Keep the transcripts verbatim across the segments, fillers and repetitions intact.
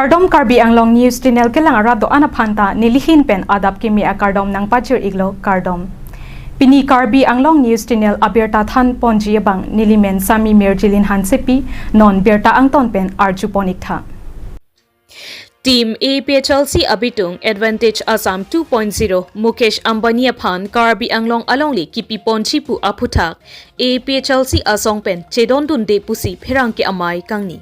Kardom, Karbi Anglong News Channel kelang arat do-an aphan ta nelihin pen adap kimi akardom nangpajir iklo, kardom. Pini Karbi Anglong News Channel abirta than ponji abang nelimen Sami Mirjilin Hansepi, non birta angton pen arju pon iktha. Team A P H L C abitung Advantage Assam two point zero Mukesh Ambani aphan Karbi Anglong alongle kipi ponji pu aphuthak A P H L C asong pen chedondunde pusi pherangke amei kangni.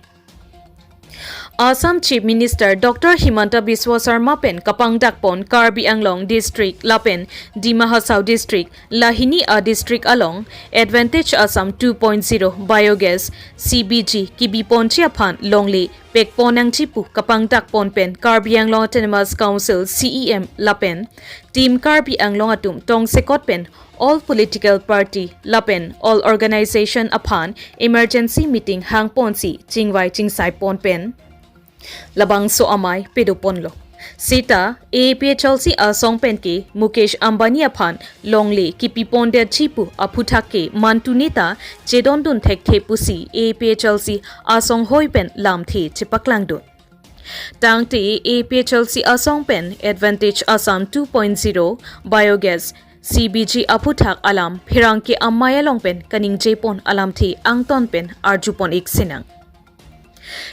Assam Chief Minister Doctor Himanta Biswa Sarma pen kapangdak pon Karbi Anglong District lapen Dima Hasao District, lahini a district along Advantage Assam two point zero Biogas C B G kipi ponji aphan longle pek pon nangji pu kapangdak pon pen Karbi Anglong Autonomous Council C E M lapen Team Karbi Anglong atum tongsekot pen all political party lapen all organization aphan emergency meeting hang ponsi chingvai chingsai pon pen labangso amei pado ponlo. Seta A P H L C asong pen ke Mukesh Ambani aphan longle kipi pondetji pu aphuthak ke mantu neta chedondun thekthe pusi A P H L C asong hoi pen lamthe chepaklangdun. Tangte A P H L C asong pen Advantage Assam two point zero Biogas C B G aphuthak alam pherangke amei along pen kaningje pon alamthe angton pen arju pon ik sinang.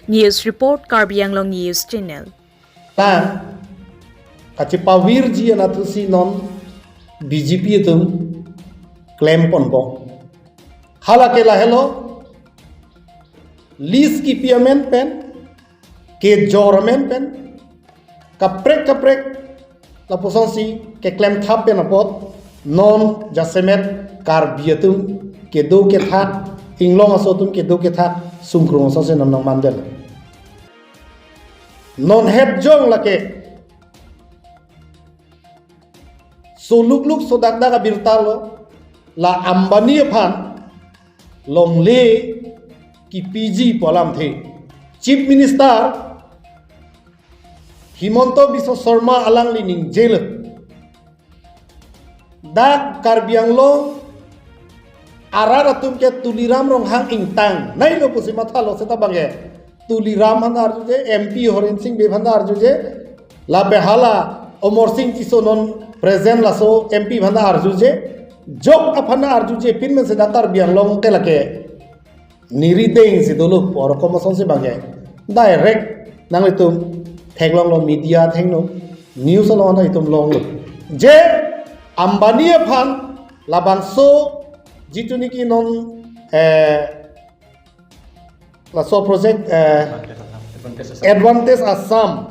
News report, Karbi Anglong News Channel. Nang kachepavirji anatthusi non B J P atum klem ponbom. Hala ke lahelo, list kipi amen pen, kejor amen pen, kaprek kaprek lapusonsi keklem thap pen apot non jasemet Karbi atum kedo kethak, inglong aso atum kedo kethak sungkrung asonsi non nangmandel. Non het jong lake solukluk sodakdak abirta lo, la Ambani aphan longle kipiji pu alamthe Chief Minister Himanta Biswa Sarma alangli ningjelo. Dak Karbi Anglong arat atum ke Tuliram Ronghang ingtang nailo pusi mathalo, seta bangke Tuliram aphan arjuje, M P Horen Sing Bey aphan arjuje, lapen hala Amarsing Tisso non present laso M P aphan arjuje, jok aphan arjuje, pinmen seta Karbi Anglong ke lake nirideng si dolo pu arokom asonsi bangke direct nanglitum theklonglo, media thengno, news along nanglitum longlo je Ambani aphan labangso jitu niki non, eh, laso project, eh, Advantage Assam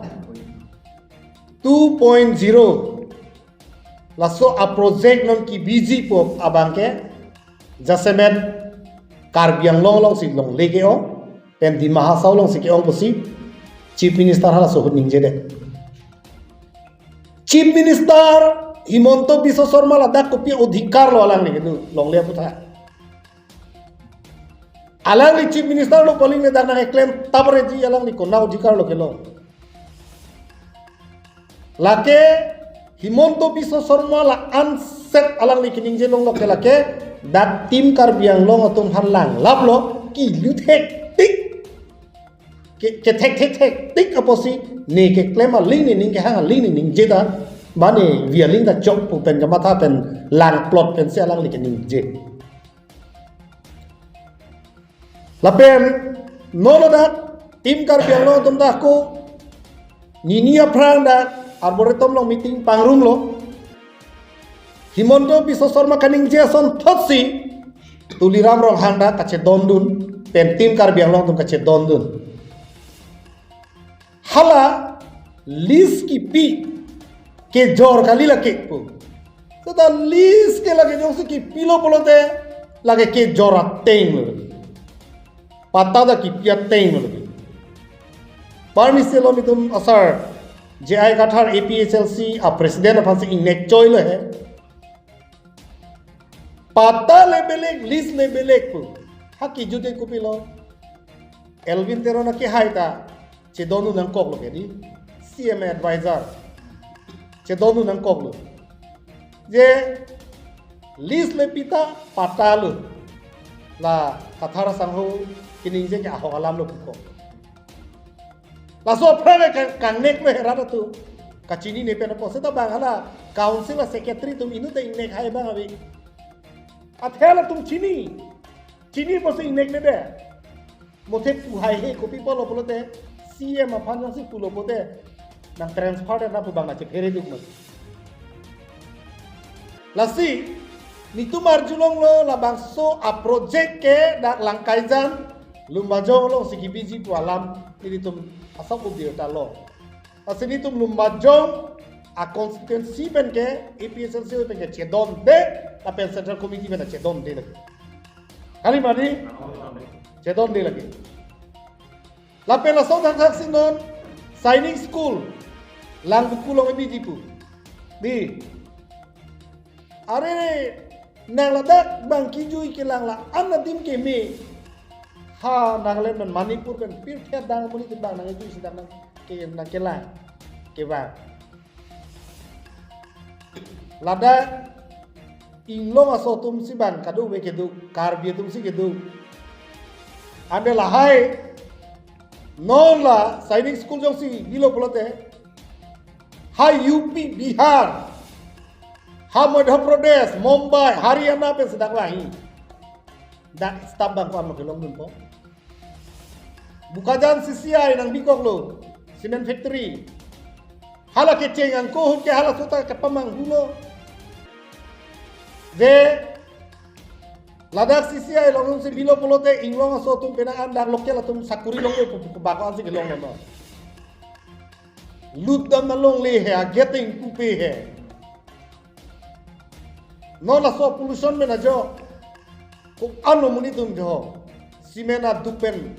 two point zero, laso a project non kipiji pu abangke jasemet Karbi Anglong alongsi longle ke-ong pen Dima Hasao alongsi ke-ong pusi Chief Minister halaso ahut ningjedet. Chief Minister Himanta Biswa Sarma ladak kopi adhikar lo alangli kedo longle aphuthak? Alangli Chief Minister lo pu aling le dak nangkeklem tapreji, alangli konat adhikar lo kelong? Lake Himanta Biswa Sarma la anset alangli keningje longlo ke lake dak Team Karbi Anglong atum aphan langlaplo, kilu thektik, ke, kethek thektik apotsi ne keklem aling, ne ning kehang aling, ne ningje ta, ba ne vi aling ta chok pu pen kamatha pen langplot pensi alangli keningje. Lapen non ladak Team Karbi Anglong atum dak ko nini aphrang dak Arboretum along meeting pangrumlo. Himanta Biswa Sarma kaningje asonthotsi Tuliram Ronghang dak kachedondun pen Team Karbi Anglong atum kachedondun. Hala list kipi kejor kali lake pu. Seta list ke lake jongsi kipilo pulote lake kejor ateng lo. Patta ta kipi ateng lo. Parnisi lo mitum asar J I Kathar A P H L C a president aphansi ingnek choilo he. Patta le belek, list le belek pu. Ha kijut ke kopilo? Elwin Teron akehai ta chedondun nangkoklo ke di, C M advisor. Chedondun nangkoklo. Je list le pita, patta lo. La Kathar asangho keningje ke ahok alam lo pu kok. Laso aphrang ke kang-, kangnek lo he rat atum. Kachinine pen apot seta bang hala council a-secretary atum inut ta ingnek hai bang ave. Athe halatum chini. Chini apotsi ingneknedet. Muthe pu haihe, kopi apotlo pulote C M aphan jongsi pulo pulote nang transfer det na pu bang na chephere duk mas. Lasi netum arjulonglo labangso a-project ke dak Langkaijan Lumbajong alongsi kebiji pu alam nelitum asap udir ta lo. Lasi netum Lumbajong a-constituency pen ke A P H L C pen ke chedonde, lapen Central Committee pen chedonde lagi. Kali mati? Chedonde lagi. Lapen laso thakthak si non Sainik School Langvoku along kebiji pu. Di. Are, nang ladak bang kijui kelang la-an adim keme. Ha, Nagaland pen Manipur pen pirthe adang amonit bang nangkijui si dak nang ke, nangkelang. Kevang. Ladak inglong aso atumsi bang kadokave kedo, Karbi atumsi kedo. Ante lahai non la Sainik School jongsi bilo pulote, ha U P, Bihar, ha Madhya Pradesh, Mumbai, Haryana pensi dak lahai. Dak staff bang ko-anlo kelongdunpo. Bokajan C C I nangbikoklo, cement factory. Hala kecheng angko ahut ke hala sota kepamanghulo. Je ladak C C I alongsi bilo pulote inglong aso atum penang an dak local atum sakuri longpo pu, pu, pu bako ansi kelonglo non. Lut dam na longle he, ageteng kupe he. Non laso pollution pen ajo. Ko-an amonit atum jo. Cement aduk pen.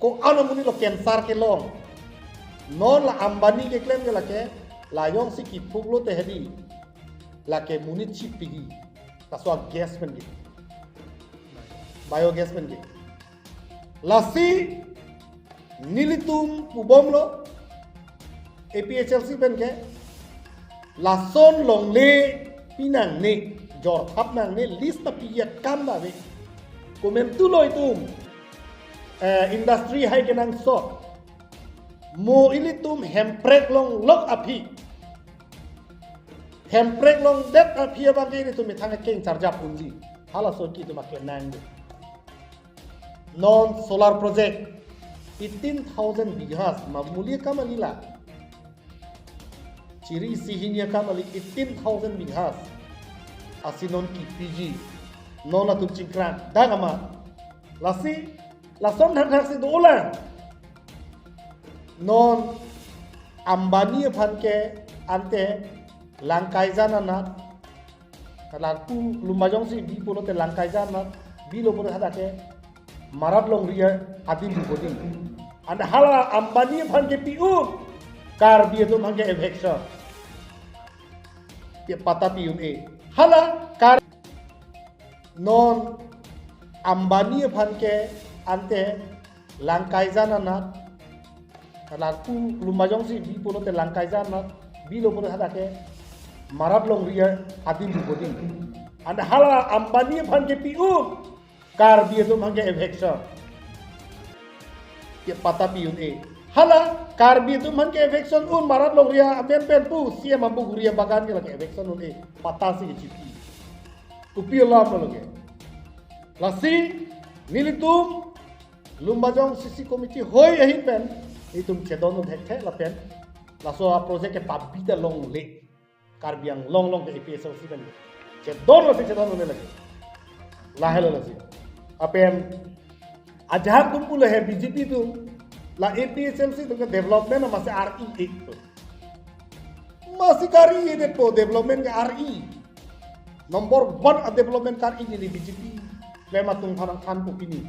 Ko-an amonit lo cancer kelong. Non la Ambani keklem ke lake, la jongsi kiphuk lote hedi. Lake monit chipigi. Laso gas pen ke. Biogas pen ke. Lasi nelitum pubomlo, A P H L C pen ke lason longle pinangne, jorthap nangne, list ta pi akam ta ave. Komantulo itum, eh, industry hai kenangsot. Mo ilitum Hemprek longlok aphi. Hemprek longdet aphi abang ke ilitum methang keng charjap unji. Halaso ke itum akenang do. Non solar project eighteen thousand bighas, ma muli akam kali la. Chiri isi hini akam kali, eighteen thousand bighas. Lasi non kepiji. Non latum chingkrang. Dak amat. Lasi, lason thakthak si dolang. Non Ambani aphan ke ante Langkaijan anat. Lapu Lumbajong si bi pulote Langkaijan anat. Bilo pulote hadak ke marat longri adim pu bodi. Ante hala Ambani aphan kepi un, Karbi atum aphan ke eviction. Ke patta pi un-e. Hala Kar-, non Ambani aphan ke ante Langkaijan anat. Lapu Lumbajong si bi pulote Langkaijan anat. Bilo pulote hadak ke marat longri adim pu bodi. Ante hala Ambani aphan kepi un, Karbi atum aphan ke eviction. Ke patta pi un-e. Hala Karbi atum aphan ke eviction un, marat longri amen pen pu C M abuguri abagan ke lake eviction un-e. Patta si kechipi. Kopi alam lo lake. Lasi nelitum Lumbajong C C committee hoi ahin pen itum chedon un thekthe lapen laso a-project ke pabi ta longle. Karbi Anglong along ke A P H L C pen chedon lasi chedon un-e lake. Lahelo lasi. Lapen ajahak atum pulo he B J P atum, la A P H L C atum ke development masi R E ek po. Masi kari edetpo, development ke R E. Number one a-development kari neli B J P klem atum aphan nangthanpo pini.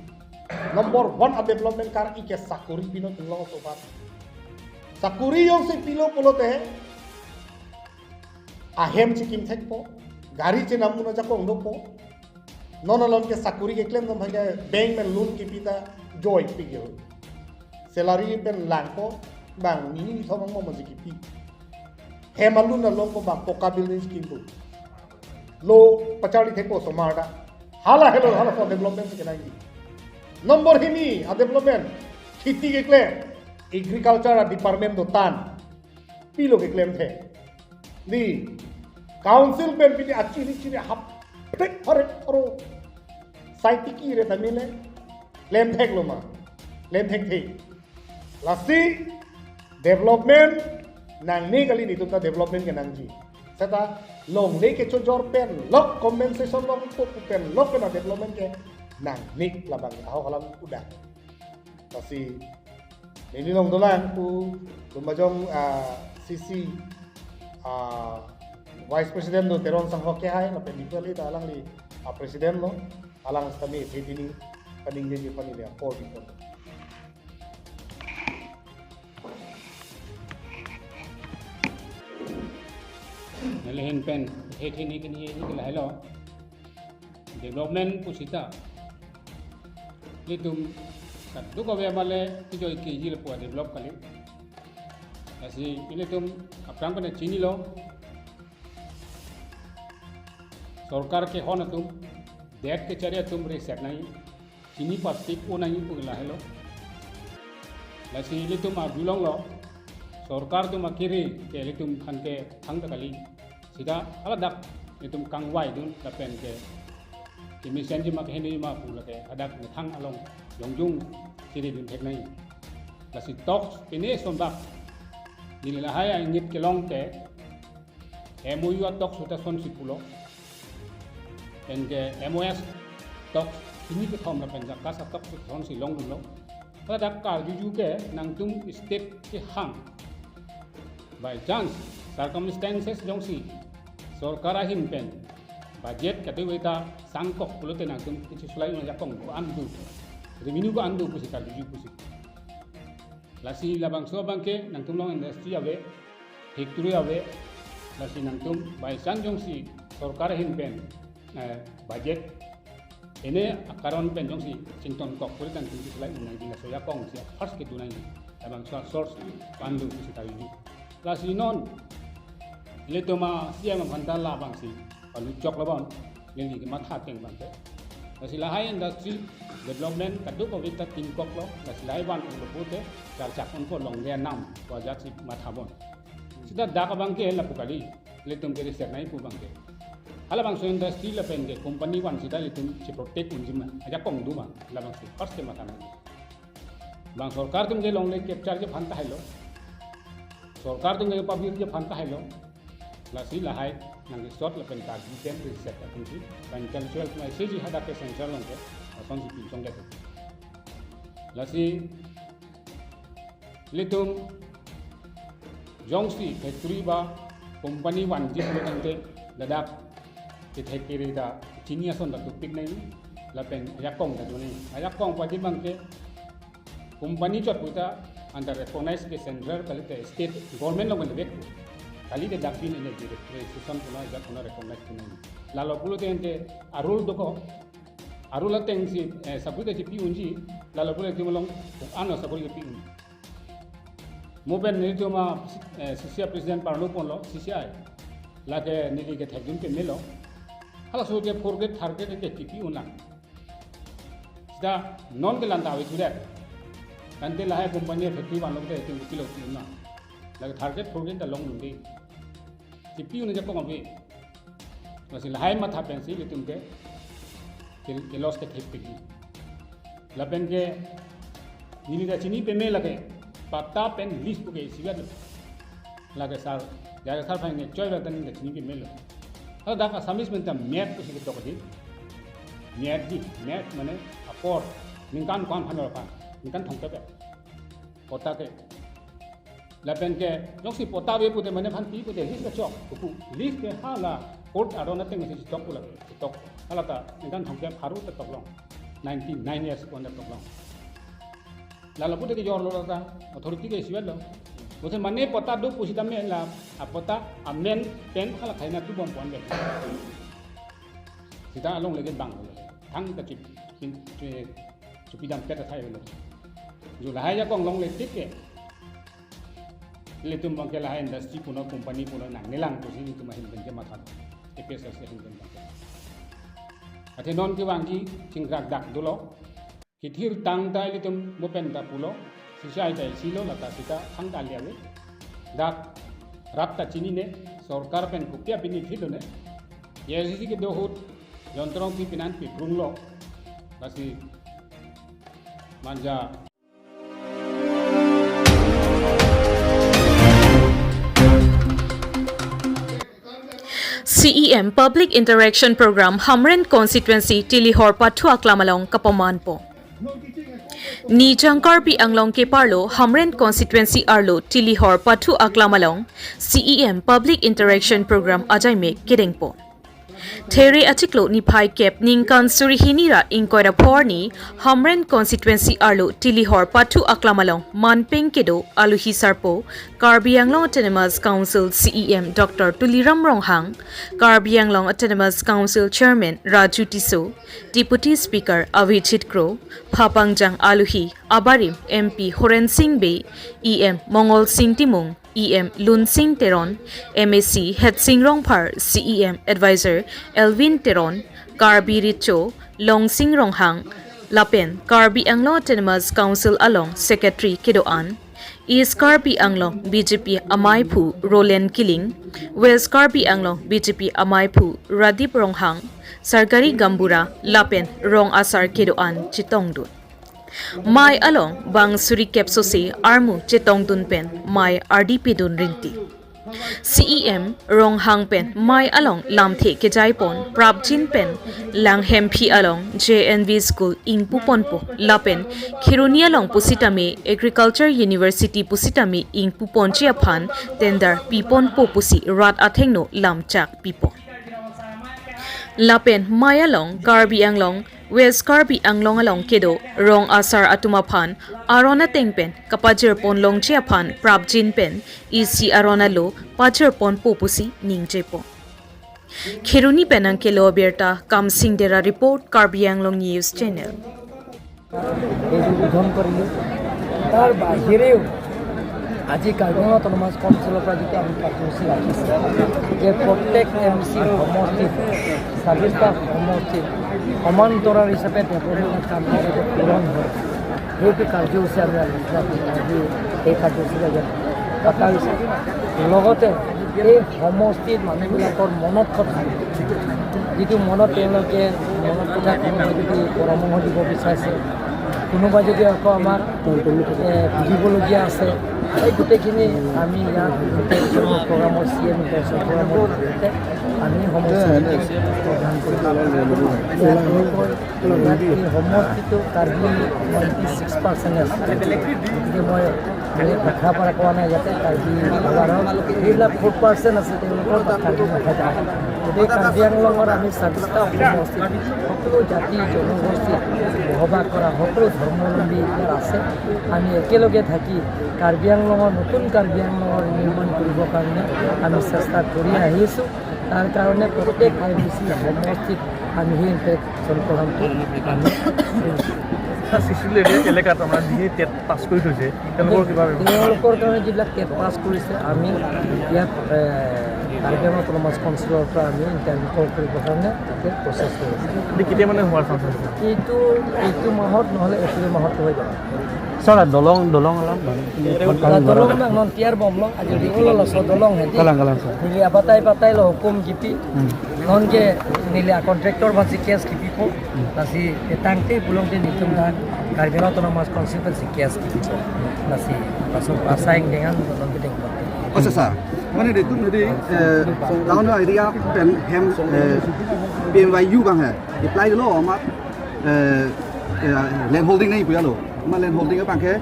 Number one a-development kari ke sakori pinon atum along sobat. Sakori jongsi pilo pulote ahem chikim thekpo, gari chenam un ajakong dopo. Non alon ke sakori keklemdun aphan ke bank pen loan kepi ta joipik yo. Salary pen langpo, bang nini nithom angbong si kipi. Hem alun along ko bang poka building scheme pu. Lo pacharli thekpo osomar ta. Hala helo, halaso development si kenangji. Number hini a-development, kheti keklem. Agriculture Department dotan pilo keklem thek. Di council pen pini achini chini hap prek harek aro sai tiki re tamile klem theklo ma, klem thekthe. Lasi development nangne kali, netum ta development kenangji. Seta longle kechojor pen lok, compensation lok pu pen lok pen development kenangne, labang ahok alam udah. Lasi neli long dolang pu Lumbajong, ah, C C, ah, Vice President do Teron Sangho kehai, lapen equally ta alangli, ah, President lo, alang sami hetini kaningjeji aphan neli apor dipon. Neli ahin pen hetini kini ini ke lahelo. Development pu seta ilitum kadokave male kejoi keji lapu develop kali. Lasi ilitum aphrang pen chinilo, sorkar kehon atum, det kechari atum reset nangji, chini plastic o nangji pu lahelo. Lasi ilitum arjulonglo, sorkar atum akiri ke ilitum aphan ke thangta kali. Seta haladak ilitum kangvaidun lapen ke kemesen ji ma kehini ma pu lake hadak methang along jongjung chiri dun thek nangji. Lasi talks pine sonbak neli lahai ingit kelong ke M O U talks seta sonsi pulo. Pen ke M O S talks hini kethom lapen JACAS talks seta sonsi longdunlo. Haladak karjuju ke nangtum state kehang, by chance, circumstances jongsi sorkar ahin pen budget kadokave ta sangkok pulote nangtum kechisulai un ajakong ko-an do, revenue ko-an do pusi karjuju pusi. Lasi labangso abang ke nangtum along industry ave, factory ave, lasi nangtum by chance jongsi sorkar ahin pen, eh, budget ene akaron pen jongsi chingtonkok pulote nangtum kechisulai un nangji, laso ajakong si first kedo nangji, labangso source ko-an do pusi karjuju. Lasi non ilitum a-C M aphan ta labangsi palu choklo bon, neli kematha ateng abang ke. Lasi lahai industry development kadokave ta tingkoklo, lasi lahai van-olo pute charchak unpo, longle anam pu ajat si matha bon. Seta dak abang ke lapu kali, ilitum ke reset nangji pu abang ke. Halabangso industry lapen ke company van seta ilitum cheprotect unji ma, ajakong do ma, labangsi first kematha nangji. Bang sorkar atum ke longle capture ji aphan tahai lo. Sorkar atum ke public ji aphan tahai lo. Lasi lahai nangkesot lapen karju pen reset atumsi, pen cultural atum aisi ji hadak ke central along ke, lasonsi pinchong det. Lasi ilitum jongsi factory ba company vanji pulo tangte ladak kethek kere ta chini ason ta dopik nangji, lapen ajakong ta do nangji. Ajakong pajir abang ke company chot puta anta recognize ke central kalite state government along le vek. Kalite dak bin energy registration puna ajak puna recognize puna. Lalo pulote ante a-rule dokok, a-rule atengsi, eh, sakori ta chepi unji, lalo pulote ilitum along ano sakori chepi un. Mo pen nelitum a, eh, C C I president parno ponlo, C C I. Lake neli kethekdun pemelo. Halaso ke fourth grade, third grade ke chepi unlang. Seta non ke lanta ave sudah. Tangte lahai company factory vanlo te ilitum kopilo chepi unlang. Lake third grade, fourth grade ta longdunde. Chepi un ajakong ave. Lasi lahai matha pensi ilitum ke, ke, ke loss ke thepikji. Lapen ke neli ta chini peme lake patta pen lease puke isivet lo. Lake sir, jare sir aphan ke choi la ta neli ta chini pemelo. Haladak Assamese pen ta myat pusi ketok di. Myat di, myat mane apor. Ningkan ko-an aphan lo aphan. Ningkan thomkep ya. Patta ke. Lapen ke, jongsi patta ave pute mane aphan pi pute lease kachok. Kuku, lease ke hala court aron atengsi chetok pula, chetok. Hala ta ningkan thomkep pharo ta toklong. Ninety-nine years ko-an ta toklong. Lalo pute kejorlo ta, authority ke isivet lo. Pute mane patta do pusitame la, a patta amen pen hala khaina tu bom pon be. Seta alongle ke bang. Thang ta chip, chip, chip, chipidam pet athai lo. Jo lahai ajakong longle tik ke. Ilitum abang ke lahai industry puno, company puno nangnelang pusi ilitum ahin pen ke matha. A P H L C ahin pen ke. Athe non kevangji chingkrak dak dolo. Kethir tang ta ilitum mo pen ta pulo. Sisa ita isilo lata sita thangta liawi. Dak rat ta chinine, sorkar pen kopi apini thilone. A I C C kedo ahut jontong pipinan pikrunglo. Lasi manja. C E M Public Interaction Program Hamren Constituency Tilihor Pathu Aklam along kapamanpo. Nijang Karbi Anglong keparlo Hamren Constituency arlo Tilihor Pathu Aklam along C E M Public Interaction Program ajaimek kedengpo. There achiklo niphai kep ningkan suri hini ra ingkoi ra pho arni Hamren Constituency arlo Tilihor Pathu Aklam along manpeng kedo aluhi sarpo Karbi Anglong Autonomous Council C E M Doctor Tuliram Ronghang, Karbi Anglong Autonomous Council Chairman Raju Tisso, Deputy Speaker Abhijit Kro, phapangjang aluhi abarim M P Horen Sing Bey, E M Mongol Sing Timung, E M Lunsing Teron, M A C Hetsing Rongphar, C E M Advisor Elwin Teron, Karbi Richo Longsing Ronghang, lapen Karbi Anglong Autonomous Council along Secretary kedo-an, East Karbi Anglong B J P amaiphu Roland Killing, West Karbi Anglong B J P amaiphu Radip Ronghang, Sarkari Gaonbura lapen rong asar kedo-an chetongdun. Mei along bang suri kep sose armu chetongdun pen mei ardi pidun rinti. C E M Ronghang pen mei along lamthe kejaipon prapjin pen Langhemphi along J N V School ingpuponpo lapen Kheroni along pusitame Agriculture University pusitame ingpuponji aphan tender piponpo pusi rat athengno lamchak pipon. Lapen mei along Karbi Anglong, West Karbi Anglong along kedo rong asar atum aphan aron ateng pen kapajirpon longji aphan prapjin pen isi aron alo pajirponpo pusi ningjepon. Kheroni pen nangkelo abirta Kamsing Dera report, Karbi Anglong News Channel. এই যে উদ্বোধন কৰিলোঁ, তাৰ বাহিৰেও আজি কাৰ্বি আংলং অট'নমাছ কাউন্সিলৰ পৰা যিটো আমি কাৰ্যসূচী ৰাখিছোঁ যে প্ৰত্যেক এম চি সমষ্টিত, ছাব্বিছটা সমষ্টিত সমান্তৰাল হিচাপে ডেভেলপমেণ্ট কাম যাতে পূৰণ হয়, সেইটো কাৰ্যসূচী আমি আজি, আজি এই কাৰ্যসূচী আজি পতা হৈছে। লগতে এই সমষ্টিত মানুহবিলাকৰ মনত কথা, যিটো মনত তেওঁলোকে মনত কথা কোনোবাই যদি পৰামৰ্শ দিব বিচাৰিছে, কোনোবাই যদি আকৌ আমাক, এ, বুজিবলগীয়া আছে, এই গোটেইখিনি আমি ইয়াত ইণ্টাৰেকশ্যন প্ৰগ্ৰামৰ, চি এম ইণ্টাৰেকশ্যন প্ৰগ্ৰামৰ জৰিয়তে আমি সমষ্টিখিনি প্ৰদান কৰিম। ইয়াত এই সমষ্টিটো কাৰ্বি নাইণ্টি ছিক্স পাৰ্চেণ্ট আছে। গতিকে মই বেলেগ ভাষা পৰা কোৱা নাই, ইয়াতে কাৰ্বি ভাষা, সেইবিলাক ফ'ৰ পাৰ্চেণ্ট আছে, তেওঁলোকৰ তাত কাৰ্বি ভাষা জানে। গতিকে কাৰ্বি আংলঙৰ আমি ছাব্বিছটা সমষ্টিত সকলো জাতি জনগোষ্ঠী বসবাস কৰা সকলো ধৰ্মাৱলম্বী ইয়াত আছে। আমি একেলগে থাকি কাৰ্বি আংলঙৰ, নতুন কাৰ্বি আংলঙৰ নিৰ্মাণ কৰিবৰ কাৰণে আমি চেষ্টা কৰি আহিছোঁ। তাৰ কাৰণে প্ৰত্যেক আই ডি চি সমষ্টিত আমি সেই ইণ্টাৰেকশ্যন প্ৰগ্ৰামটো আমি কৰিছোঁ। ছাৰ, চি চি ডব্লিউ এ এলেকাত আমাৰ যিখিনি টেট পাছ কৰি থৈছে, তেওঁলোকৰ কিবা ব্যৱস্থা? তেওঁলোকৰ কাৰণে যিবিলাক টেট পাছ কৰিছে, আমি ইয়াত, এ, কাৰ্বি আংলং অট'নমাছ কাউন্সিলৰ পৰা আমি ইণ্টাৰভিউ কল কৰিবৰ কাৰণে তাতে প্ৰচেছ কৰি আছোঁ। এইটো কেতিয়া মানে হোৱাৰ চান্স আছে? এইটো, এইটো মাহত নহ'লে এপ্ৰিল মাহত হৈ যাব। Sir, dolong, dolong alam, bang. Dolong nang non tiar bomlong aja di ulo laso dolong hedi. Kalang, kalang, sir. Neli abatai batai lo hukum kipi. Hmm. Non ke neli a contractor bang si case kipipo. Hmm. Lasi etang te pulote nelitum dan Karbi Anglong Autonomous Council bang si case kipipo. Lasi laso asai ingdeng an non ke dengpo. Oh, sir, sir. Mane nelitum hedi, eh, town area pen hem, eh, P M Y U bang he. Apply lo amat, eh, eh, land holding nangji pu ya lo. Amat land holding abang ke,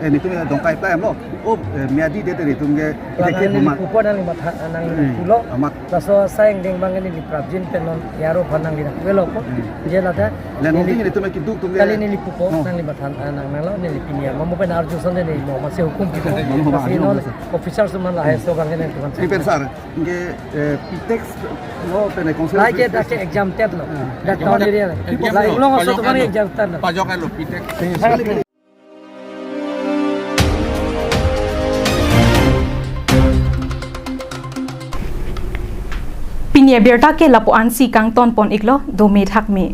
eh, nelitum ya dongkai apply lo. Oh, eh, meyadi det nelitum ke, kita ke neli buma. Pupo nangli matha, nangli pulo. Amat. Laso asai ingdeng bang neli prapjin pen non yaro phan nangli nang pulo po. Hmm. Je lata. Land holding nelitum ke keduk atum ke. Kali neli pupo, oh, nangli matha, ah, nang nanglo, neli pini ya. Mamu pen arju sonde neli mo, masih hukum kita. Mamu, mamu, masih arju non, sir. Officer seman lahai so bang neli tuan. Ini pen, sir. Nge, eh, P tex lo pen council. Lai ke dak ke exam tet lo. Ah. Dak town area lo. Exam lo. Lai ulo ngaso pajok teman lo. Exam tet lo. Pajok lo, P tex. Pini abirta ke lapu-an si kangton pon iklo, dome thakme.